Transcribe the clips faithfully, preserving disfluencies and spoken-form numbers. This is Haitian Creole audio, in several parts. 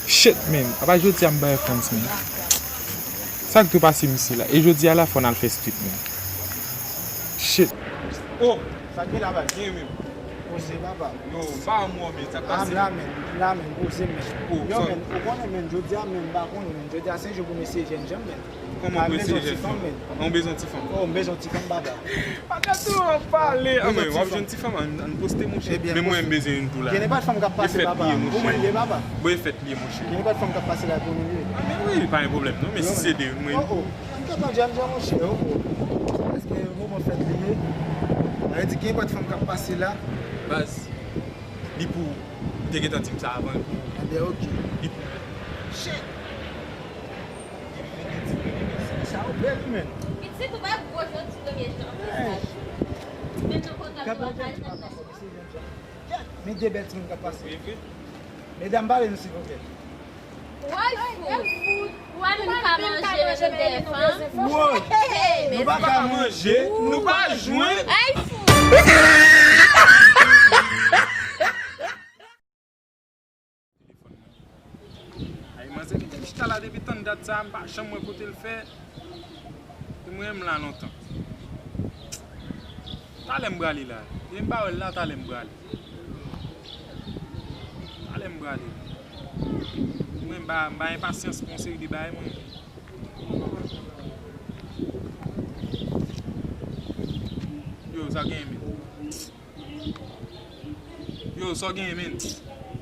Shit, man. Apa jodi a m bay fans, man. Sa k tou pase m isi la? E jodi a la fò n al fè street, man. Shit. Oh, sa k gen la, baz? Gen menm. Poze, papa. Yo, m pa wè w, men sa k pase? Ah, m la, men. M la, men. Poze, men. Oh, yo, men, ou konnen, men, jodi a, men, m pa konnen, men. Jodi a, se jou pou m eseye jèn jan, men. Kòman pou eseye jèn fanm? An, ou bezwen ti fanm? Oh, m bezwen ti fanm, papa. Paka tou ap pale. An, men w ap jwenn ti fanm, ann, ann poste, monchè. Men mwen, m bezwen youn tou la. Gen nenpòt fanm k ap pase, papa. Ou mwen li ye, papa. Bon, e fèt li ye, monchè. Gen nenpòt fanm k ap pase la pou nou ye. Ah, men wi, pa gen pwoblèm, non, men si se de mwen. Oh, oh. M t ap jwenn jan, monchè, oh, oh. Èske moman fèt li ye? Sa vle di gen nenpòt fanm k ap pase la. Baz, li pou ou. Ou te gentan di m sa avan, li pou ou. Ebyen, ok. Li pou ou. Shit! Sa ou bèl, men. Pitit ou pa gwo jan ti premye jan. Men nan kontak ou ak Alfred. Men de bèl timoun k ap pase. Medam, pale nou, silvouplè. Woy, fou. Ou pa menm ka manje, nou de fanm. Woy. Nou pa ka manje, nou pa jwenn. Ay, fou. Telefòn mwen. Ay, manzè ki te chita la depi tann dat sa, m pa janm wè kote l fè. E mwen, m la lontan. Talè m prale la. E m pa wè l la, talè m prale. Talè m prale. Mwen, m pa, m pa enpasyans pou yon seri de bagay, mwen. Yo, sa gen, men. Yo, sa w genyen, men?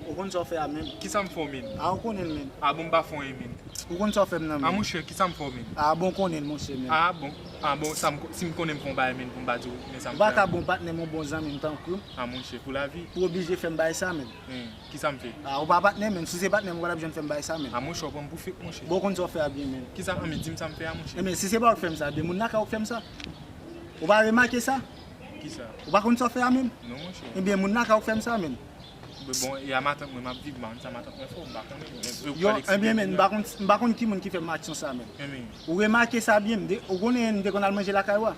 Ou konn sa w fè a, men? Kisa m fè w, men? A, ou konnen l, men. A bon, m pa fè w anyen, men. Ou konn sa w fè m nan, men? A, monchè, kisa m fè w, men? A bon, ou konnen l, monchè, men. A bon? A bon, sa m ko-, si m konnen m fè w bagay, men, pou m pa di w, men sa m fè a. Ou pa ka bon patnè m, yon bon zanmi m tankou. A, monchè, pou lavi? Ou oblije fè m bagay sa, men. Hen, kisa m fè? A, ou pa patnè, men. Si w se patnè m, ou pa t ap janm fè m bagay sa, men. A, monchè, w pran m pou fake, monchè. Bon, ou konn sa w fè a byen, men. Kisa, a, men, di m sa m fè a, monchè. Enben, si se pa ou k fè m sa, byen, moun lakay ou k fè m sa. Ou pa remake sa? Kisa? Ou pa konn sa w fè a menm? Non, monchè. Ebyen, moun lakay ou k fè m sa menm. Bon, e a matant mwen m ap viv, m pa konn sa matant mwen fè, m pa konnen. Yo, ebyen, men, m pa konn, m pa konn ki moun ki fè m aksyon sa menm. Ou remake sa byen, m te, ou konnen m te konn al manje lakay ou a?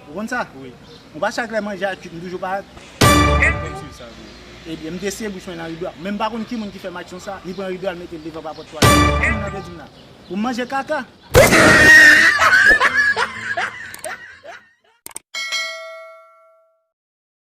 Ou konn sa? Wi. Ou pa chak lè manje a kuit, m toujou parèt. Ebyen, m te sere bouch mwen nan rido a. Men m pa konn ki moun ki fè m aksyon sa, li pran rido a, l mete l devan pa pòt twalèt. Ki moun nan te di m la? Pou m manje kaka.